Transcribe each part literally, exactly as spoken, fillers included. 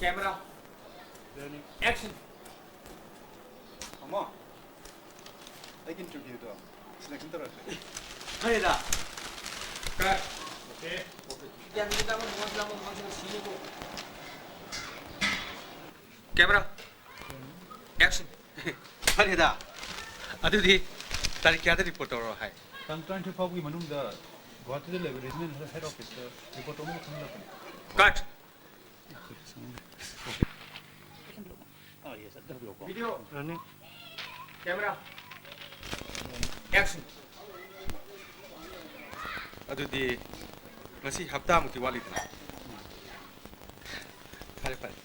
Camera. Action. ꯑꯃꯣ, ꯑꯩꯒꯤ interview ꯗꯣ selection ꯇꯧꯔꯛꯈ꯭ꯔꯦ꯫ ꯐꯔꯦꯗ꯫ Cut. Okay. Camera. Action. ꯐꯔꯦꯗ꯫ ꯑꯗꯨꯗꯤ ꯇꯥꯔꯤꯛ ꯀꯌꯥꯗ report ꯇꯧꯔꯣ ꯍꯥꯏ? ꯇꯥꯡ ꯇꯔꯥꯅꯤꯊꯣꯏ ꯐꯥꯎꯕꯒꯤ ꯃꯅꯨꯡꯗ ꯒꯨꯋꯥꯍꯥꯇꯤꯗ ꯂꯩꯕ regional head office ꯇ report ꯇꯧꯅꯕ ꯈꯪꯍꯜꯂꯛꯄꯅꯤ꯫ Cut. Video. Running. Camera. Action. ꯑꯗꯨꯗꯤ ꯉꯁꯤ ꯍꯞꯇꯥꯃꯨꯛꯇꯤ ꯋꯥꯠꯂꯤꯗꯅ꯫ ꯐꯔꯦ, ꯐꯔꯦ꯫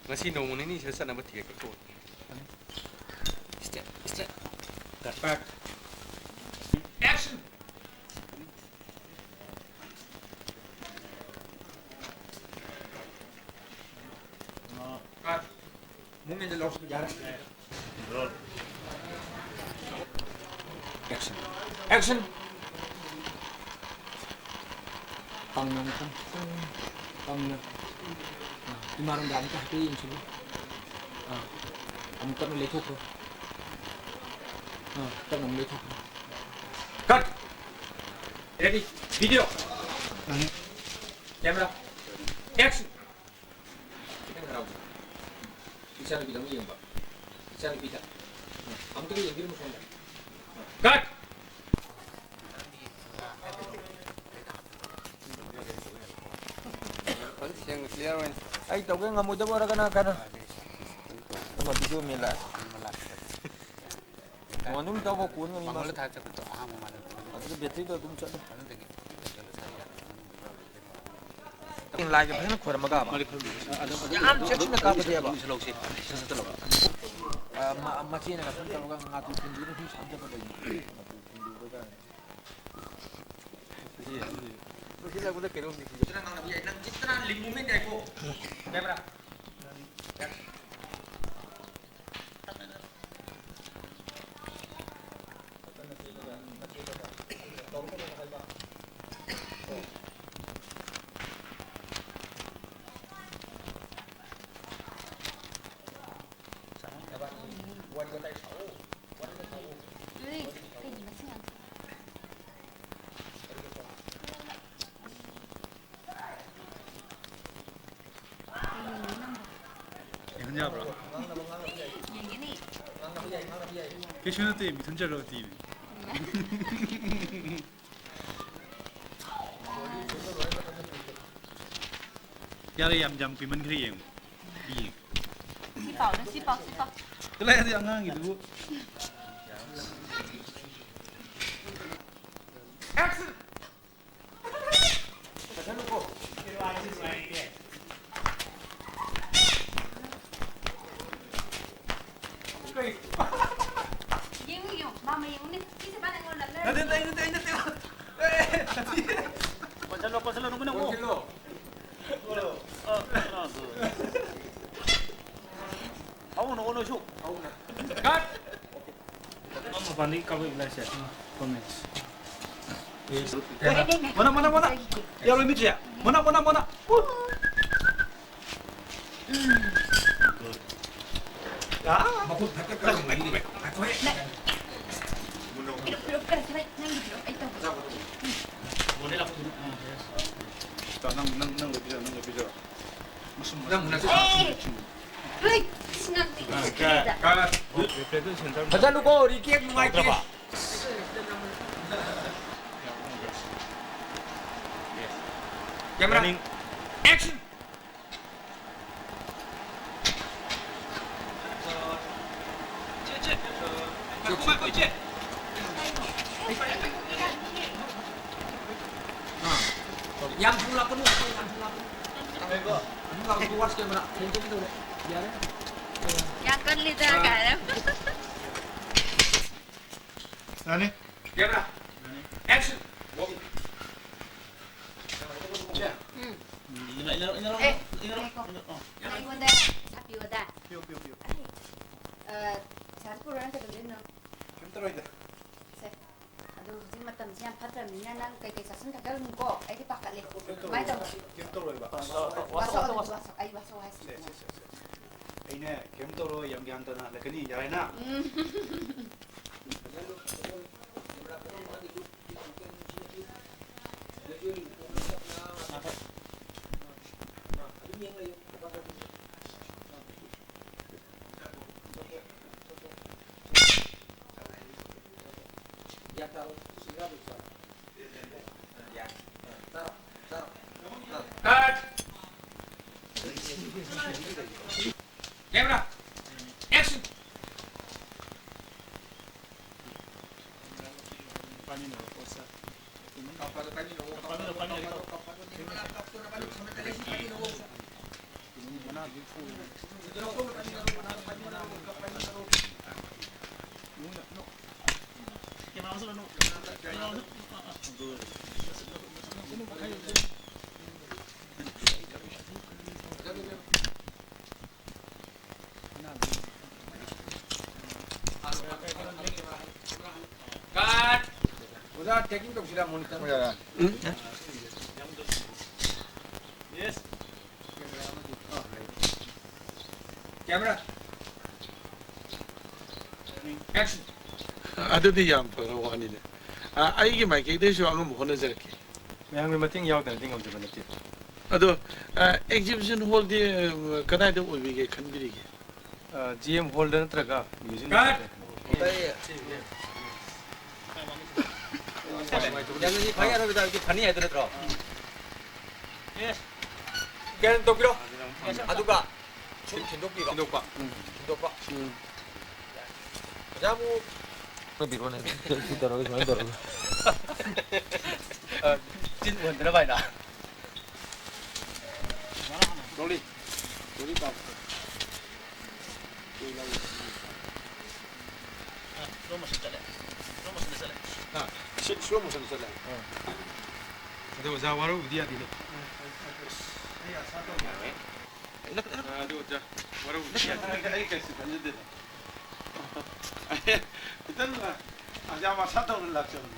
ꯉꯁꯤ ꯅꯣꯡꯃ ꯅꯤꯅꯤꯁꯤꯗ ꯆꯠꯅꯕ ticket ꯀꯛꯊꯣꯛꯑꯣ꯫ Straight, straight. Cut. Action. Cut. Movement ꯂꯧꯁꯤ, ꯌꯥꯔꯦ꯫ Action. Action. ꯀꯪꯅ ꯑꯃꯨꯛꯇꯪ꯫ ꯀꯪꯅ꯫ ꯑꯥ, ꯏꯃꯥꯔꯣꯝꯗ ꯑꯃꯨꯛꯇ ꯍꯥꯏꯐꯦꯠ ꯌꯦꯡꯁꯤꯜꯂꯨ꯫ ꯑꯥ, ꯑꯃꯨꯛ ꯇꯞꯅ ꯂꯩꯊꯣꯛꯈ꯭ꯔꯣ꯫ ꯑꯥ, ꯇꯞꯅ ꯑꯃꯨꯛ ꯂꯩꯊꯣꯛꯈ꯭ꯔꯣ꯫ Cut. Ready. Video. Camera. Action. ꯈꯤꯇꯪ ꯍꯔꯥꯎꯖꯩ꯫ ꯏꯆꯥꯅꯨꯄꯤꯗ ꯑꯃꯨꯛ ꯌꯦꯡꯕ꯫ ꯏꯆꯥꯅꯨꯄꯤꯗ꯫ ꯑꯃꯨꯛꯇꯒ ꯌꯦꯡꯕꯤꯔꯝꯃꯨ ꯁꯣꯝꯗ꯫ Cut! ꯐꯖꯅ ꯁꯦꯡꯅ clear ꯑꯣꯏꯅ꯫ ꯑꯩ ꯇꯧꯒꯦ ꯉꯝꯃꯣꯏꯗꯕ ꯑꯣꯏꯔꯒꯅ ꯀꯩꯅꯣ꯫ ꯑꯃ video ꯃꯦꯜꯂꯛꯑꯦ꯫ ꯐꯣꯟ ꯑꯗꯨꯝ ꯇꯧꯕ ꯀꯣꯟꯒꯅꯤ ꯃꯥꯁꯨ꯫ ꯃꯉꯣꯟꯗ ꯊꯥ ꯆꯠꯄꯗꯣ ꯑꯍꯥꯡꯕ ꯃꯥꯜꯂꯦ꯫ ꯑꯗꯨꯗ battery ꯗꯣ ꯑꯗꯨꯝ ꯆꯠꯂꯦ꯫ ꯑꯗꯨꯗꯒꯤ ꯂꯥꯏꯒ ꯐꯖꯅ ꯈꯣꯏꯔꯝꯃꯒꯕ꯫ ꯌꯥꯝ ꯆꯦꯛꯁꯤꯟꯅ ꯀꯥꯞꯄꯗꯤꯕ꯫ ꯁꯠ ꯁꯠ ꯆꯠꯂꯣ꯫ ꯑ, ꯃ-, ꯃꯆꯦꯅꯒ ꯁꯨꯝ ꯇꯧꯔꯒ ꯉꯥꯇꯨ ꯊꯤꯟꯕꯤꯅ ꯁꯨꯝ ꯁꯥꯟꯖꯕ ꯂꯩ꯫ ꯉꯥꯇꯨ ꯊꯤꯟꯕꯤꯕ ꯀꯥꯏꯅ꯫ ꯃꯁꯤ ꯂꯥꯛꯄꯗ ꯀꯩꯅꯣꯝꯗꯤ ꯁꯤꯟꯖ-, ꯅꯪ ꯉꯥꯡꯅꯕ ꯌꯥꯏ꯫ ꯅꯪ ꯖꯤꯠꯇꯅ ꯂꯤꯡ movement ꯌꯥꯏꯀꯣ꯫ ꯀꯦꯃꯦꯔꯥ꯫ ꯌꯥꯕ꯭ꯔꯣ? ꯌꯦꯡꯒꯅꯤ꯫ ꯀꯩꯁꯨ ꯅꯠꯇꯦ, ꯃꯤꯊꯨꯟ ꯆꯠꯂꯕ ꯇꯤꯅꯤ꯫ ꯌꯥꯔꯦ, ꯌꯥꯝ, ꯌꯥꯝ ꯀꯨꯏꯃꯟꯈ꯭ꯔꯦ, ꯌꯦꯡꯉꯨ꯫ ꯌꯦꯡꯉꯨ꯫ ꯁꯤ ꯄꯥꯎꯅꯦ, ꯁꯤ ꯄꯥꯎ, ꯁꯤ ꯄꯥꯎ꯫ ꯀꯗꯥꯏꯗꯩ ꯑꯉꯥꯡꯒꯤꯗꯨꯕꯨ? Action! ꯌꯦꯡꯉꯨ, ꯌꯦꯡꯉꯨ, ꯃꯥꯃ ꯌꯦꯡꯉꯨꯅꯦ꯫ ꯁꯤꯁꯦ ꯃꯥꯅ ꯑꯩꯉꯣꯟꯗ ꯅꯠꯇꯦ, ꯅꯠꯇꯦ, ꯑꯩ ꯅꯠꯇꯦ, ꯑꯩ ꯅꯠꯇꯦ꯫ ꯑꯦ, ꯅꯠꯇꯦ꯫ ꯀꯣꯟꯁꯤꯜꯂꯣ, ꯀꯣꯟꯁꯤꯜꯂꯣ, ꯅꯪ ꯅꯪ ꯑꯃꯨꯛ꯫ ꯀꯣꯟꯁꯤꯜꯂꯣ꯫ ꯑ, ꯑ, ꯑ꯫ ꯍꯧꯅ, ꯍꯧꯅ, ꯁꯨ꯫ ꯍꯧꯅ꯫ Cut! ꯃꯄꯥꯟꯗꯒꯤ ꯀꯥꯞꯄꯛꯏꯕ ꯂꯥꯏꯁꯦ꯫ ꯐꯣꯔꯃꯦꯠꯁꯦ꯫ ꯃꯅꯥ, ꯃꯅꯥ, ꯃꯅꯥ꯫ ꯌꯥꯔꯣꯏ, ꯃꯤꯠꯁꯦ꯫ ꯃꯅꯥ, ꯃꯅꯥ, ꯃꯅꯥ꯫ ꯎ! ꯌꯥ! ꯃꯈꯨꯠ ꯐꯠꯇ ꯀꯔꯝ ꯂꯩ? ꯄꯤꯔꯛꯑꯣ, ꯄꯤꯔꯛꯑꯣ, ꯄꯤꯔꯛꯑꯣ, ꯅꯪꯒꯤ ꯄꯤꯔꯛꯑꯣ, ꯑꯩ ꯇꯧꯒꯦ꯫ ꯅꯪ, ꯅꯪ, ꯅꯪ ꯂꯣꯏ ꯄꯤꯖꯔꯣ, ꯅꯪ ꯂꯣꯏ ꯄꯤꯖꯔꯣ꯫ ꯃꯁꯨꯝ, ꯅꯪ ꯃꯁꯨꯝ꯫ ꯅꯠꯇꯦ꯫ ꯑꯦ! ꯍꯣꯏ, ꯁꯤ ꯅꯪ ꯀꯥ, ꯀꯥ꯫ ꯐꯖꯅꯀꯣ, ꯔꯤꯀꯦꯠ ꯅꯨꯡꯉꯥꯏꯇꯦ꯫ ꯌꯥꯎꯗ꯭ꯔꯕ? ꯀꯦꯃꯦꯔꯥ꯫ Running. Action! ꯌꯥꯝ ꯊꯨꯅ ꯂꯥꯛꯀꯅꯨ, ꯌꯥꯝ ꯊꯨꯅ ꯂꯥꯛꯀꯅꯨ꯫ ꯑꯗꯨꯝ ꯂꯥꯛꯑꯣ, towards camera꯫ ꯌꯥꯔꯦ? ꯌꯥꯝ ꯀꯜꯂꯤꯗ, ꯑꯥ꯫ ꯀꯥꯏꯅ꯫ ꯌꯥꯅꯤ? Camera. Action. ꯎꯝ꯫ ꯏꯟꯅꯔꯣ, ꯏꯟꯅꯔꯣ, ꯏꯟꯅꯔꯣ, ꯑꯦ, ꯏꯟꯅꯔꯣ, ꯉꯥꯏꯈꯣ꯫ ꯏꯟꯅꯔꯣ꯫ ꯑꯣ꯫ ꯑꯩꯉꯣꯟꯗ ꯁꯥꯄꯤꯌꯣꯗ꯫ ꯄꯤꯌꯨ, ꯄꯤꯌꯨ, ꯄꯤꯌꯨ꯫ ꯑꯩ, ꯑ, ꯄꯩꯁꯥꯁꯨ ꯄꯨꯔꯛꯑꯣ, ꯅꯪ ꯀꯩꯗꯧꯗꯣꯏꯅꯣ? ꯀꯩꯝ ꯇꯧꯔꯣꯏꯗ꯫ ꯁꯦ꯫ ꯑꯗꯣ ꯍꯧꯖꯤꯛ ꯃꯇꯝꯁꯦ ꯌꯥꯝ ꯐꯠꯇ꯭ꯔꯕꯅꯤꯅ ꯅꯪ ꯀꯩꯀꯩ ꯆꯥꯁꯤꯟ ꯊꯛꯆꯜꯂꯨꯅꯨꯀꯣ꯫ ꯑꯩꯗꯤ ꯄꯥꯈꯠꯂꯦ꯫ ꯀꯩꯝ ꯇꯧꯔꯣꯏ꯫ ꯀꯃꯥꯏꯅ ꯇꯧꯅꯤ? ꯀꯩꯝ ꯇꯧꯔꯣꯏꯕ꯫ ꯋꯥꯁꯛꯑꯣ, ꯑꯗꯨꯗꯤ ꯋꯥꯁꯛꯑꯣ꯫ ꯑꯩ ꯋꯥꯁꯛꯑꯣ ꯍꯥꯏꯁꯤꯅꯤ꯫ ꯁꯦ, ꯁꯦ, ꯁꯦ, ꯁꯦ꯫ ꯑꯩꯅ ꯀꯩꯝ ꯇꯧꯔꯣꯏ, ꯌꯥꯝ ꯒ꯭ꯌꯥꯟ ꯇꯥꯅ ꯍꯜꯂꯛꯀꯅꯤ꯫ ꯌꯥꯔꯦꯅ? ꯎꯝ꯫ Camera, action! Cut. ꯑꯣꯖꯥ, taking ꯇꯧꯁꯤꯔꯥ monitor? ꯎꯝ꯫ Yes. Camera. Action. ꯑꯗꯨꯗꯤ ꯌꯥꯝ ꯐꯔꯕ ꯋꯥꯅꯤꯅꯦ꯫ ꯑ, ꯑꯩꯒꯤ ꯃꯥꯏꯀꯩꯗꯩꯁꯨ ꯑꯉꯝꯕ ꯍꯣꯠꯅꯖꯔꯛꯀꯦ꯫ ꯃꯌꯥꯝꯒꯤ ꯃꯇꯦꯡ ꯌꯥꯎꯗꯅꯗꯤ ꯉꯝꯖꯕ ꯅꯠꯇꯦ꯫ ꯑꯗꯣ, ꯑ, exhibition hall ꯗꯤ, ꯑ, ꯀꯗꯥꯏꯗ ꯑꯣꯏꯕꯤꯒꯦ ꯈꯟꯕꯤꯔꯤꯒꯦ? ꯑ, G M hall ꯗ ꯅꯠꯇ꯭ꯔꯒ museum ꯗ? Cut. ꯌꯥꯝꯅꯗꯤ ꯐꯩ, ꯑꯔꯣꯏꯕꯗ ꯍꯧꯖꯤꯛ ꯐꯅꯤ ꯍꯥꯏꯗꯣ ꯅꯠꯇ꯭ꯔꯣ? Yes. ꯀꯦꯟ ꯇꯧꯕꯤꯔꯣ꯫ Yes, sir. ꯑꯗꯨꯒ ꯁꯨꯝ ꯊꯤꯟꯗꯣꯛꯄꯤꯔꯣ꯫ ꯊꯤꯟꯗꯣꯛꯄ꯫ ꯊꯤꯟꯗꯣꯛꯄ꯫ ꯎꯝ꯫ ꯑꯣꯖꯥꯕꯨ ꯇꯧꯕꯤꯔꯣꯅꯦ꯫ ꯁꯤ ꯇꯧꯔꯒ ꯁꯨꯃꯥꯏꯅ ꯇꯧꯔꯒ꯫ ꯑ, ꯆꯤꯟ ꯎꯍꯟꯗꯅꯕ ꯍꯥꯏꯅ꯫ ꯔꯣꯂꯤ꯫ ꯔꯣꯂꯤ ꯄꯥꯎ꯫ ꯑ, slow motion ꯆꯠꯂꯦ꯫ Slow motion ꯗ ꯆꯠꯂꯦ꯫ ꯍꯥ? ꯁꯤ slow motion ꯗ ꯆꯠꯂꯦ꯫ ꯑꯥ꯫ ꯑꯗꯣ ꯑꯣꯖꯥ ꯋꯥꯔꯧꯕꯗꯤ ꯌꯥꯗꯦꯅꯦ꯫ ꯑꯩ ꯑꯁꯥ ꯇꯧꯕ꯫ ꯑ, ꯑꯗꯨ ꯑꯣꯖꯥ ꯋꯥꯔꯧꯕꯗꯤ ꯌꯥꯗꯦ꯫ ꯑꯩ ꯀꯩꯁꯨ ꯈꯟꯖꯗꯦꯗ꯫ ꯈꯤꯇꯪ, ꯑ, ꯑꯣꯖꯥ ꯃꯁꯥ ꯇꯧꯅ ꯂꯥꯛꯆꯕꯅꯤ꯫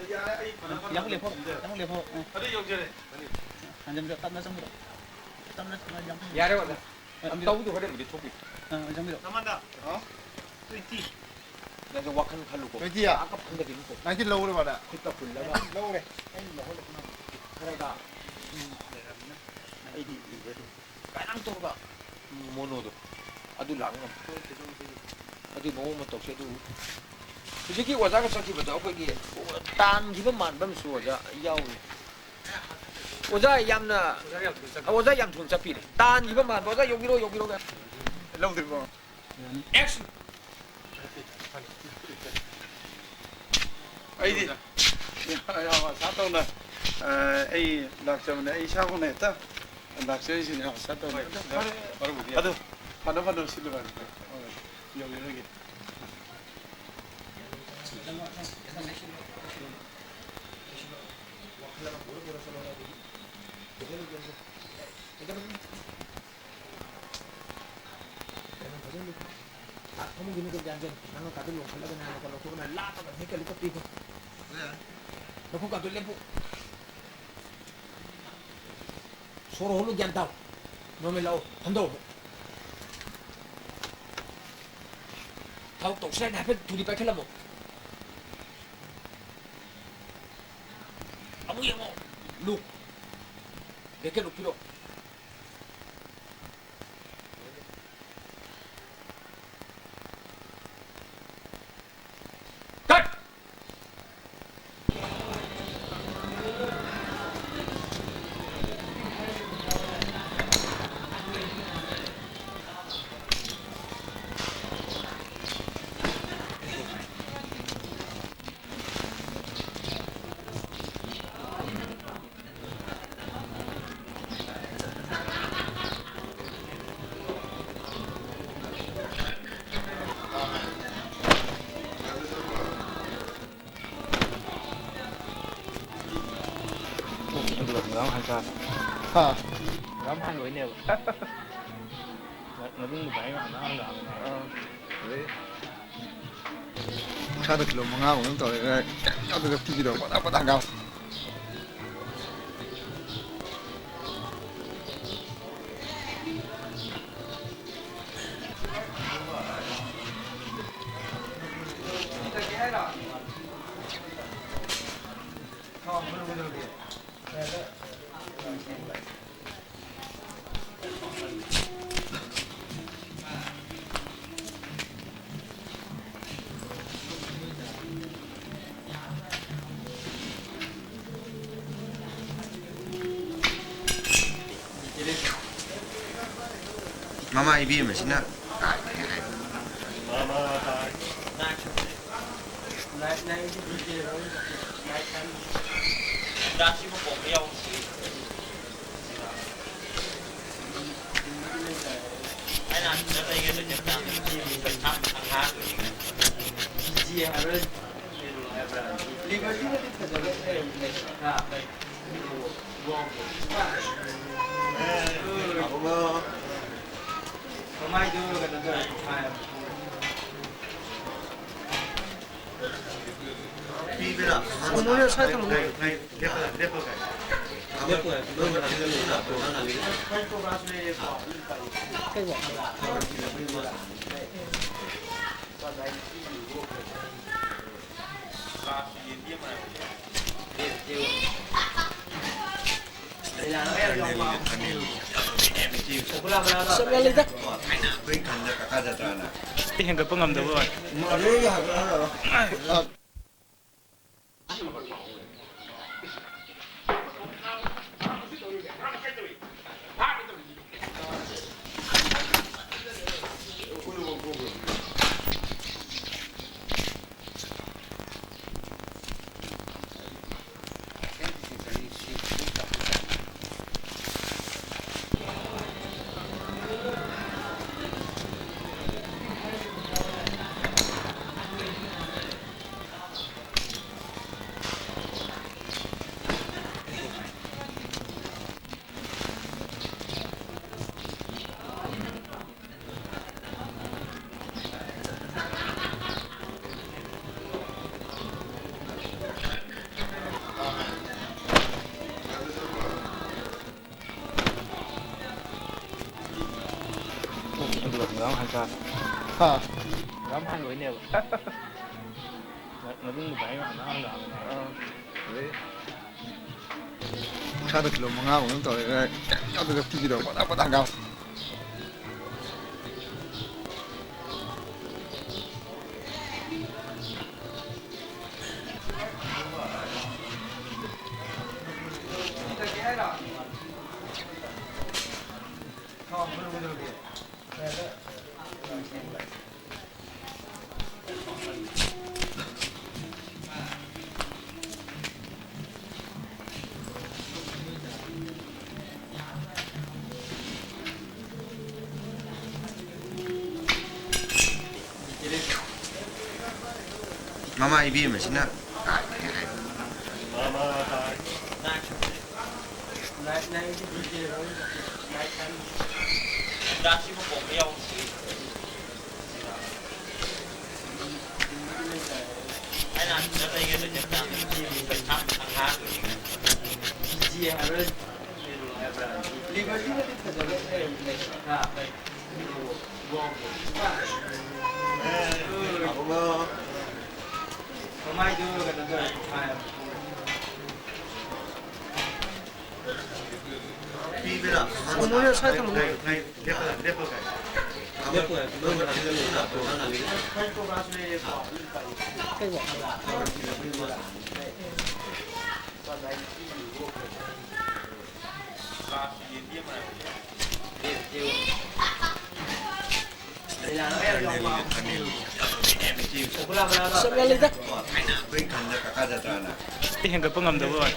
ꯌꯥꯔꯦ, ꯑꯩ ꯐꯅ ꯐꯅ ꯌꯥꯝ ꯂꯦꯞꯄꯣ, ꯌꯥꯝ ꯂꯦꯞꯄꯣ꯫ ꯑ꯫ ꯑꯗꯨ ꯌꯧꯖꯔꯦ꯫ ꯍꯟꯖꯤꯟꯕꯤꯔꯣ, ꯇꯞꯅ ꯆꯪꯕꯤꯔꯣ꯫ ꯇꯞꯅ, ꯇꯞꯅ ꯌꯥꯝ ꯌꯥꯔꯦ ꯑꯣꯖꯥ꯫ ꯑ, ꯇꯧꯕꯗꯤ ꯍꯣꯔꯦꯟꯕꯨꯗꯤ ꯊꯣꯛꯄꯤ꯫ ꯑ, ꯆꯪꯕꯤꯔꯣ꯫ ꯅꯃꯟꯗ꯫ ꯍꯥꯎ? Twenty꯫ ꯅꯪꯁꯨ ꯋꯥꯈꯜ ꯈꯜꯂꯨꯀꯣ꯫ Twenty ꯌꯥ? ꯑꯥ, ꯀꯞꯐꯝꯗ ꯀꯩꯅꯣ ꯇꯧ꯫ Nineteen ꯂꯧꯔꯦ ꯃꯥꯅ꯫ ꯈꯨꯠꯇ ꯄꯨꯜꯂꯒ꯫ ꯂꯧꯔꯦ꯫ ꯑꯩꯅ ꯂꯧꯍꯜꯂꯦ ꯀꯅꯥꯅꯣ? ꯈꯔꯒ꯫ ꯎꯝ, ꯂꯩꯔꯕꯅꯤꯅ꯫ ꯑꯩꯗꯤ ꯏꯔꯦ ꯑꯗꯨꯝ꯫ ꯀꯥꯏꯅ ꯇꯧꯔꯒ꯫ ꯎꯝ, ꯃꯣꯅꯣꯗꯣ꯫ ꯑꯗꯨ ꯂꯥꯛ ꯉꯝꯃꯣꯏ꯫ ꯑꯗꯨꯒꯤ ꯃꯑꯣꯡ ꯑꯃ ꯇꯧꯁꯦ ꯑꯗꯨ꯫ ꯍꯧꯖꯤꯛꯀꯤ ꯑꯣꯖꯥꯒ ꯆꯠꯈꯤꯕꯗꯣ ꯑꯩꯈꯣꯏꯒꯤ ꯇꯥꯟꯈꯤꯕ ꯃꯥꯟꯕ ꯑꯃꯁꯨ ꯑꯣꯖꯥ ꯌꯥꯎꯔꯤ꯫ ꯑꯣꯖꯥ ꯌꯥꯝꯅ, ꯑꯣꯖꯥ ꯌꯥꯝ ꯊꯨꯅ ꯆꯠꯄꯤꯔꯦ꯫ ꯇꯥꯟꯈꯤꯕ ꯃꯥꯟꯕ꯫ ꯑꯣꯖꯥ ꯌꯧꯕꯤꯔꯣ, ꯌꯧꯕꯤꯔꯣ꯫ ꯂꯧꯗ꯭ꯔꯤꯕꯣ? ꯑꯦꯛꯁꯟ! ꯑꯩꯗꯤ ꯌꯥꯝ ꯑꯁꯥ ꯇꯧꯅ, ꯑ, ꯑꯩ ꯂꯥꯛꯆꯕꯅꯦ꯫ ꯑꯩ ꯏꯁꯥꯃꯛꯅ ꯍꯦꯛꯇ ꯂꯥꯛꯆꯔꯤꯁꯤꯅꯦ, ꯌꯥꯝ ꯑꯁꯥ ꯇꯧꯅ꯫ ꯍꯣꯏ, ꯐꯔꯦ, ꯃꯔꯨꯞꯄꯨꯗꯤ ꯑꯗꯨ ꯐꯅ ꯐꯅ ꯁꯤꯜꯂꯨ ꯍꯥꯏꯕꯅꯦ꯫ ꯍꯣꯏ, ꯌꯧꯕꯤꯔꯒꯦ꯫ ꯐꯃꯨꯡꯒꯤ ꯃꯤꯗꯣ ꯌꯥꯟꯖꯟ꯫ ꯅꯪꯅ ꯀꯥꯗꯨ ꯂꯣꯡꯈꯠꯂꯒꯅꯦ, ꯍꯥꯟꯅ ꯂꯧꯊꯣꯛꯑꯒꯅꯦ, ꯂꯥꯞꯄꯒ ꯍꯦꯛ ꯀꯩꯅꯣ ꯀꯞꯄꯤꯒꯣ꯫ ꯂꯧꯈꯣꯡ ꯀꯥꯗꯨ ꯂꯦꯞꯄꯨ꯫ ꯁꯣꯔ ꯍꯣꯜꯂꯨ, ꯒ꯭ꯌꯥꯟ ꯇꯥꯎ꯫ ꯅꯣꯔꯃꯦꯜ ꯂꯥꯛꯑꯣ, ꯐꯝꯗꯧ ꯑꯃꯨꯛ꯫ ꯊꯕꯛ ꯇꯧꯁꯤ ꯍꯥꯏꯅ ꯍꯥꯏꯐꯦꯠ ꯊꯨꯗꯤ ꯄꯥꯏꯈꯠꯂꯝꯃꯣ꯫ ꯑꯃꯨꯛ ꯌꯦꯡꯉꯣ꯫ ꯂꯨꯛ꯫ ꯕꯦꯛꯀꯦꯠ ꯂꯨꯛ ꯄꯤꯔꯛꯑꯣ꯫ ꯀꯠ! ꯑꯗꯨꯒ ꯍꯪꯒꯥꯝ ꯍꯥꯟ ꯆꯥ-, ꯍꯥ? ꯍꯪꯒꯥꯝ ꯍꯥꯟ ꯂꯣꯏꯅꯦꯕ꯫ ꯃ-, ꯃꯅꯨꯡꯗ ꯚꯥꯏ ꯍꯪꯒꯥꯝ ꯍꯪꯒꯥꯝ꯫ ꯑꯥ꯫ ꯑꯗꯩ ꯏꯁꯥꯗ ꯀꯤꯂꯣ ꯃꯉꯥꯒꯨꯝꯕ ꯇꯧꯔꯦ, ꯀꯩꯝ ꯌꯥꯎꯗꯕꯤꯗ ꯄꯤꯕꯤꯗꯣ, ꯄꯗꯥ ꯄꯗꯥ ꯍꯪꯒꯥꯝ꯫ ꯃꯃꯥ ꯏꯕꯦꯝꯃꯁꯤꯅ ꯍꯦꯟꯒꯠꯄ ꯉꯝꯗꯕ ꯑꯣꯏ꯫ ꯑꯗꯨꯒ ꯍꯪꯒꯥꯝ ꯍꯥꯏꯇꯥꯔꯦ꯫ ꯍꯥ꯫ ꯍꯪꯒꯥꯝ ꯍꯥꯟꯕ ꯑꯣꯏꯅꯦꯕ꯫ ꯃꯅꯨꯡꯗ ꯗꯥꯏꯔꯦꯛ ꯍꯪꯒꯥꯝ ꯍꯥꯟꯕ ꯍꯥꯞꯄꯅꯦ꯫ ꯑꯥ꯫ ꯑꯗꯩ ꯏꯁꯥꯗ ꯀꯤꯂꯣ ꯃꯉꯥꯃꯨꯛ ꯑꯗꯨꯝ ꯇꯧꯔꯦ꯫ ꯀꯩꯝ ꯌꯥꯎꯗꯕꯤꯗ ꯄꯤꯔꯣ ꯄꯇꯥ ꯄꯇꯥ ꯍꯪꯒꯥꯝ꯫ ꯃꯃꯥ ꯏꯕꯦꯝꯃꯁꯤꯅ ꯍꯦꯟꯒꯠꯄ ꯉꯝꯗꯕ ꯑꯣꯏ꯫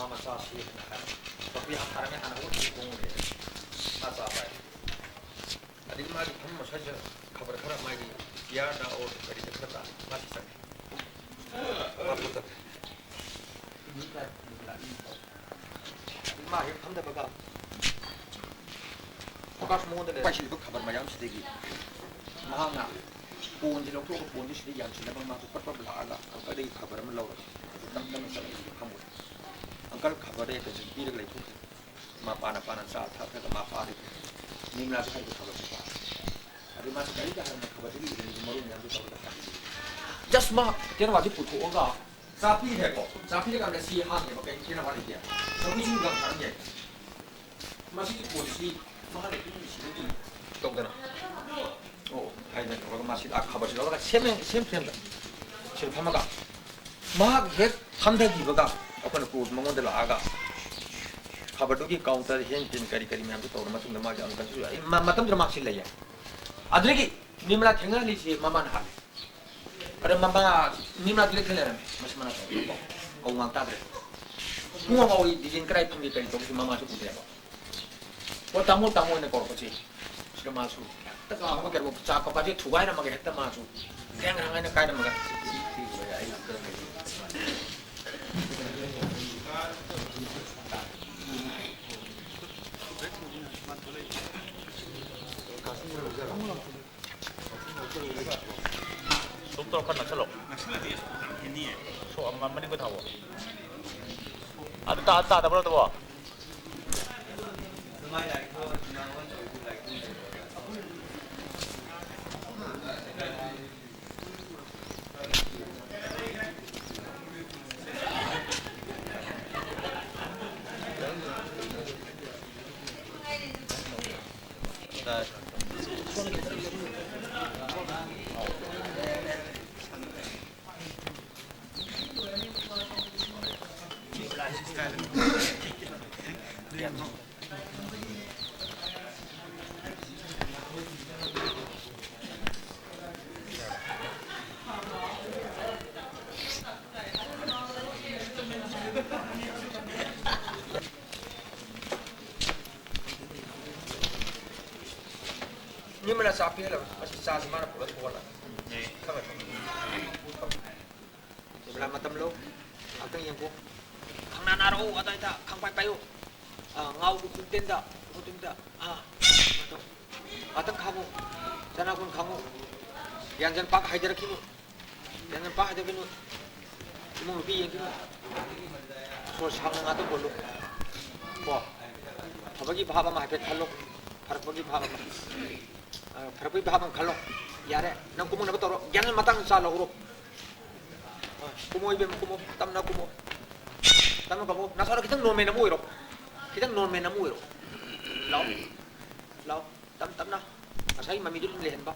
ꯃꯥ ꯃꯆꯥꯁꯤ ꯍꯥꯏꯅ ꯍꯥꯏ꯫ ꯄꯥꯄꯤ ꯍꯥꯟꯅ ꯊꯥꯔꯝꯃꯦ, ꯍꯥꯟꯅ ꯍꯧꯒꯠꯈꯤꯕ ꯈꯣꯡꯎꯞꯅꯦ꯫ ꯃꯥ ꯆꯥ ꯄꯥꯏ꯫ ꯑꯗꯒꯤ ꯃꯥꯒꯤ ꯐꯃꯨꯡ ꯃꯁꯥꯏꯁꯤꯗ ꯈꯕꯔ ꯈꯔ ꯃꯥꯒꯤ ꯄꯤꯌꯥꯔꯗ ꯑꯣꯔ ꯀꯔꯤꯗ ꯈꯔ ꯇꯥ꯫ ꯃꯥꯁꯤ ꯆꯪꯉꯦ꯫ ꯃꯥ ꯐꯣꯇꯣ꯫ ꯑꯗꯒꯤ ꯃꯥ ꯍꯦꯛ ꯐꯝꯊꯕꯒ ꯐꯣꯀꯁ ꯃꯉꯣꯟꯗ ꯂꯩꯔꯦ꯫ ꯄꯥꯏꯁꯤꯜꯂꯤꯕ ꯈꯕꯔ ꯃꯌꯥꯝꯁꯤꯗꯒꯤ ꯃꯍꯥꯛꯅ ꯄꯣꯟꯁꯤ ꯂꯧꯊꯣꯛꯑꯒ ꯄꯣꯟꯁꯤ ꯁꯤꯗ ꯌꯥꯟꯁꯤꯜꯂꯒ ꯃꯥꯁꯨ ꯄꯠ ꯄꯠ ꯂꯥꯛꯑꯒ ꯑꯪꯀꯜꯗꯒꯤ ꯈꯕꯔ ꯑꯃ ꯂꯧꯔꯦ꯫ ꯑꯗꯨ ꯇꯞ ꯇꯞꯅ ꯆꯠꯂꯒ ꯁꯤꯗ ꯐꯝꯃꯨꯔꯦ꯫ ꯑꯪꯀꯜ ꯈꯕꯔꯗ attention ꯄꯤꯔꯒ ꯂꯩꯊꯣꯛꯈ꯭ꯔꯦ꯫ ꯃꯥ ꯄꯥꯅ ꯄꯥꯅ ꯆꯥ ꯊꯛꯈ꯭ꯔꯒ ꯃꯥ ꯄꯥꯔꯤꯕ ꯅꯤꯔꯃꯂꯥꯁꯨ ꯍꯥꯏꯔꯤꯕ ꯈꯕꯔꯁꯤ ꯄꯥꯔꯦ꯫ ꯑꯗꯨ ꯃꯥꯁꯨ ꯀꯔꯤꯝꯇ ꯍꯥꯏꯔꯝꯗ ꯈꯕꯔꯗꯒꯤ ꯏꯔꯝꯃꯤꯕ ꯃꯔꯣꯜ ꯃꯌꯥꯝꯗꯨ ꯇꯧꯔꯒ ꯍꯥꯏꯔꯤ꯫ Just ꯃꯥ ꯇꯦꯟꯋꯥꯗꯤ ꯄꯨꯊꯣꯛꯑꯒ ꯆꯥ ꯄꯤꯈ꯭ꯔꯦꯀꯣ꯫ ꯆꯥ ꯄꯤꯔꯀꯥꯟꯗ ꯁꯤ ꯍꯥꯞꯅꯦꯕ ꯀꯩ ꯇꯦꯟꯋꯥ ꯂꯩꯇꯦ꯫ ꯁꯧꯒ꯭ꯔꯤ ꯁꯤꯡꯖꯨ ꯌꯥꯝ ꯆꯥꯔꯝ ꯌꯥꯏ꯫ ꯃꯁꯤꯒꯤ ꯄꯣꯠꯁꯤ ꯃꯥꯅ ꯄꯤꯔꯤꯁꯤꯗꯒꯤ ꯇꯧꯗꯅ ꯑꯣ, ꯍꯥꯏꯗꯅ ꯇꯧꯔꯒ ꯃꯥꯁꯤ ꯑꯥ ꯈꯕꯔꯁꯤ ꯂꯧꯔꯒ ꯁꯦꯝ ꯁꯦꯝ ꯐ꯭ꯔꯦꯝꯗ ꯁꯤꯗ ꯐꯝꯃꯒ ꯃꯍꯥꯛ ꯍꯦꯛ ꯐꯝꯊꯈꯤꯕꯒ ꯑꯩꯈꯣꯏꯅ ꯀ꯭ꯔꯣꯁ ꯃꯉꯣꯟꯗ ꯂꯥꯛꯑꯒ ꯈꯕꯔꯗꯨꯒꯤ ꯀꯥꯎꯟꯇꯔ, ꯍꯦꯟ ꯄꯦꯟ ꯀꯔꯤ ꯀꯔꯤ ꯃꯌꯥꯝꯗꯨ ꯇꯧꯔ ꯃꯇꯨꯡꯗ ꯃꯥꯁꯦ ꯑꯃꯨꯛꯀꯁꯨ ꯑꯩ ꯃ-, ꯃꯇꯝꯗꯨꯗ ꯃꯍꯥꯛꯁꯤ ꯂꯩꯌꯦ꯫ ꯑꯗꯨꯗꯒꯤ ꯅꯤꯔꯃꯂꯥ ꯊꯦꯡꯅꯍꯜꯂꯤꯁꯤ ꯃꯃꯥꯅ ꯍꯥꯜꯂꯦ꯫ ꯑꯗ ꯃꯃꯥ ꯅꯤꯔꯃꯂꯥꯗꯨ ꯂꯦꯞꯊ ꯂꯩꯔꯝꯃꯦ꯫ ꯃꯁꯤ ꯃꯅꯥꯛꯇ ꯀꯧ ꯉꯥꯡ ꯇꯥꯗ꯭ꯔꯦ꯫ ꯄꯨꯡ ꯑꯃ ꯑꯣꯏ ꯗꯤꯖꯤꯟ ꯀꯗꯥꯏ ꯐꯝꯒꯦ ꯀꯔꯤ ꯇꯧꯕꯁꯤ ꯃꯃꯥꯁꯨ ꯎꯗ꯭ꯔꯦꯕ꯫ "ꯑꯣ, ꯇꯥꯃꯣ, ꯇꯥꯃꯣ" ꯍꯥꯏꯅ ꯀꯧꯔꯛꯄꯁꯤ ꯁꯤꯗ ꯃꯥꯁꯨ ꯍꯦꯛꯇ ꯀꯥꯎꯕ ꯀꯩꯅꯣ ꯆꯥꯛ ꯀꯞꯄꯁꯦ ꯊꯨꯒꯥꯏꯔꯝꯃꯒ ꯍꯦꯛꯇ ꯃꯥꯁꯨ ꯒ꯭ꯔꯦꯡ ꯒ꯭ꯔꯥꯡ ꯍꯥꯏꯅ ꯀꯥꯏꯔꯝꯃꯒ ꯁꯨꯝ ꯇꯧꯔ ꯈꯔ ꯅꯛꯁꯜꯂꯣ꯫ ꯅꯛꯁꯜꯂꯗꯤ ꯌꯥꯝ ꯍꯦꯟꯅꯤꯌꯦ꯫ ꯁꯣ ꯑꯃ ꯃꯅꯤꯡꯗ ꯊꯥꯎꯋꯣ꯫ ꯑꯗꯨ ꯇꯥ-, ꯇꯥꯗꯕ꯭ꯔꯣ ꯑꯗꯨꯕꯣ? ꯃꯤ ꯑꯃꯅ ꯆꯥ ꯄꯤꯍꯜꯂꯕ? ꯃꯁꯤ ꯆꯥꯁꯤ ꯃꯥꯅ ꯄꯨꯔꯛꯑ ꯊꯣꯛꯍꯜꯂ꯫ ꯈꯪꯉꯦ, ꯈꯪꯉꯦ꯫ ꯀꯦꯃꯦꯔꯥ ꯃꯇꯝ ꯂꯧ꯫ ꯉꯥꯛꯇꯪ ꯌꯦꯡꯀꯣ꯫ ꯈꯪꯅꯥ ꯅꯥꯔꯛꯎ ꯑꯗꯥꯏꯗ ꯈꯪꯄꯥꯏ ꯄꯥꯏꯌꯨ꯫ ꯑꯥ, ꯉꯥꯎꯗꯨ ꯈꯣꯡꯇꯦꯟꯗ, ꯈꯣꯡꯇꯦꯟꯗ꯫ ꯑꯥ, ꯉꯥꯛꯇꯪ ꯈꯥꯡꯉꯨ꯫ ꯆꯅꯥꯒꯨꯟ ꯈꯥꯡꯉꯨ꯫ ꯌꯥꯡꯖꯟ ꯄꯥꯛ ꯍꯥꯏꯗꯔꯛꯈꯤꯅꯨ꯫ ꯌꯥꯝꯅ ꯄꯥꯏꯗꯕꯅꯨ꯫ ꯏꯃꯨꯡ ꯅꯨꯄꯤ ꯌꯦꯡꯈꯤꯅꯨ꯫ ꯁꯣꯔ ꯁꯥꯡꯅ ꯉꯥꯛꯇꯪ ꯍꯣꯜꯂꯨ꯫ ꯀꯣ? ꯐꯕꯒꯤ ꯚꯥꯕ ꯑꯃ ꯍꯥꯏꯐꯦꯠ ꯈꯜꯂꯣ꯫ ꯐꯔꯛꯄꯒꯤ ꯚꯥꯕ ꯑꯃ꯫ ꯑ, ꯐꯔꯛꯄꯒꯤ ꯚꯥꯕ ꯑꯃ ꯈꯜꯂꯣ꯫ ꯌꯥꯔꯦ꯫ ꯅꯪ ꯀꯨꯝꯃꯛꯅꯕ ꯇꯧꯔꯣ꯫ ꯒ꯭ꯌꯥꯟ ꯃꯇꯥꯡ ꯆꯥ ꯂꯧꯔꯣ꯫ ꯑ, ꯀꯨꯝꯃꯣ ꯏꯕꯦꯝꯃ, ꯀꯨꯝꯃꯣ꯫ ꯇꯞꯅ ꯀꯨꯝꯃꯣ꯫ ꯇꯞꯅ ꯀꯨꯝꯃꯣ꯫ ꯅꯁꯥꯗꯣ ꯈꯤꯇꯪ ꯅꯣꯔꯃꯦꯜ ꯑꯃ ꯑꯣꯏꯔꯣ꯫ ꯈꯤꯇꯪ ꯅꯣꯔꯃꯦꯜ ꯑꯃ ꯑꯣꯏꯔꯣ꯫ ꯂꯥꯎ꯫ ꯂꯥꯎ꯫ ꯇꯞ ꯇꯞꯅ꯫ ꯉꯁꯥꯏ ꯑꯩ ꯃꯃꯤꯗꯨ ꯑꯗꯨꯝ ꯂꯩꯍꯟꯕ꯫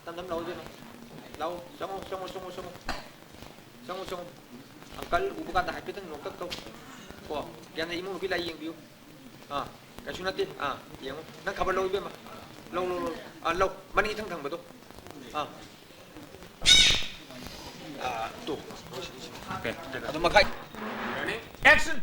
ꯇꯝ ꯇꯝ ꯂꯥꯛꯑꯣ ꯏꯕꯦꯝꯃ꯫ ꯂꯥꯛꯑꯣ, ꯆꯪꯉꯣ, ꯆꯪꯉꯣ, ꯆꯪꯉꯣ, ꯆꯪꯉꯣ꯫ ꯆꯪꯉꯣ, ꯆꯪꯉꯣ꯫ ꯑꯪꯀꯜ ꯎꯕ ꯀꯥꯟꯗ ꯍꯥꯏꯐꯦꯠꯇꯪ ꯅꯣꯛꯇꯛ ꯇꯧ꯫ ꯀꯣ, ꯌꯥꯝꯅ ꯏꯃꯨꯡ ꯅꯨꯄꯤ ꯂꯥꯏ ꯌꯦꯡꯕꯤꯌꯨ꯫ ꯑꯥ, ꯀꯩꯁꯨ ꯅꯠꯇꯦ꯫ ꯑꯥ, ꯌꯦꯡꯉꯣ꯫ ꯅꯪ ꯈꯕꯔ ꯂꯧ ꯏꯕꯦꯝꯃ꯫ ꯂꯧ, ꯂꯧ, ꯂꯧ꯫ ꯑꯥ, ꯂꯧ꯫ ꯃꯅꯤꯡ ꯏꯊꯪ ꯊꯪꯕꯗꯣ꯫ ꯑꯥ꯫ ꯑꯥ, ꯇꯨ꯫ ꯑꯣꯀꯦ꯫ ꯑꯗꯨ ꯃꯈꯥꯏ꯫ Action!